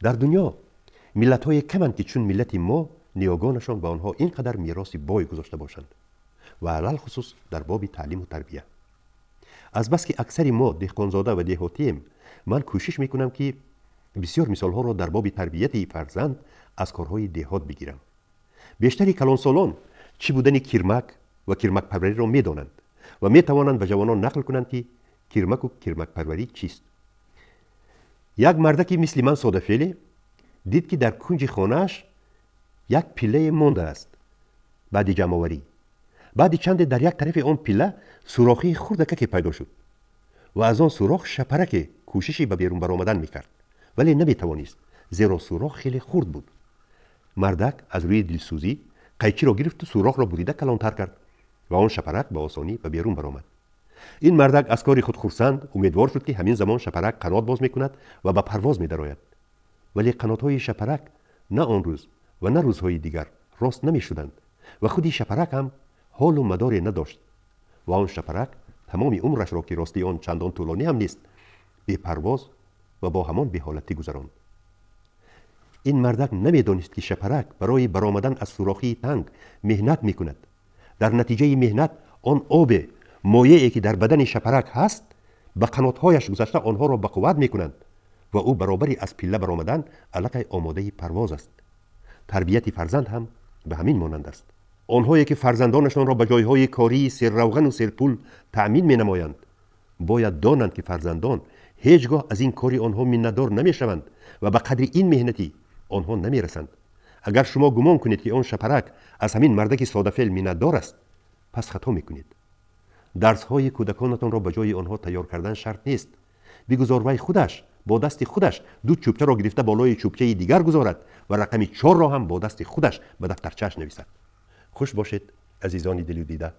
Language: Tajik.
Дар дунё миллатҳое каманд, ки чун миллати мо ниёгонашон ба онҳо ин қадар мероси бой гузошта бошанд ва алалхусус дар боби таълиму тарбия. Азбаски аксари мо деҳқонзода ва деҳотием, ман кӯшиш мекунам, ки бисёр мисолҳоро дар боби тарбияти фарзанд аз корҳои деҳот бигирам. Бештари калонсолон чӣ будани кирмак ва кирмакпарвариро медонанд ва метавонанд ба ҷавонон нақл кунанд, ки кирмаку кирмакпарварӣ чист. Як мардаки мисли ман содафеъле дид, ки дар кунҷи хонааш як пиллае мондааст баъди ҷамъоварӣ. Баъди чанде дар як тарафи он пилла сурохии хурдакаке пайдо шуд ва аз он сурох шапараке кӯшиши ба берун баромадан мекард, вале наметавонист, зеро сурох хеле хурд буд. Мардак аз рӯи дилсӯзӣ қайчиро гирифту сурохро бурида калонтар кард ва он шапарак ба осонӣ ба берун баромад. Ин мардак аз кори худ хурсанд, умедвор шуд, ки ҳамин замон шапарак қанот боз мекунад ва ба парвоз медарояд. Вале қанотҳои шапарак на он рӯз ва на рӯзҳои дигар рост намешуданд ва худи шапарак ҳам ҳолу мадоре надошт ва он шапарак тамоми умрашро, ки ростии он чандон тӯлонӣ ҳам нест, бепарвоз ва бо ҳамон беҳолатӣ гузаронд. Ин мардак намедонист, ки шапарак барои баромадан аз сурохии танг меҳнат мекунад. Дар натиҷаи меҳнат он обе, моеъе, ки дар бадани шапарак ҳаст, ба қанотҳояш гузашта онҳоро ба қувват мекунанд ва ӯ баробари аз пилла баромадан аллакай омодаи парвоз аст. Тарбияти фарзанд ҳам ба ҳамин монанд аст. Онҳое, ки фарзандонашонро ба ҷойҳои кории серравғану серпул таъмин менамоянд, бояд донанд, ки фарзандон ҳеҷ гоҳ аз ин кори онҳо миннатдор намешаванд ва ба қадри ин меҳнати онҳо намерасанд. Агар шумо гумон кунед, ки он шапарак аз ҳамин мардаки содафеъл миннатдор аст, пас хато мекунед. Дарсҳои кӯдаконатонро ба ҷои онҳо тайёр кардан шарт нест. Бигузор вай худаш бо дасти худаш ду чӯбчаро гирифта болои чӯбчаи дигар гузорад ва рақами чорро ҳам бо дасти худаш ба дафтарчааш нависад. Хуш бошед, азизони дилу дида.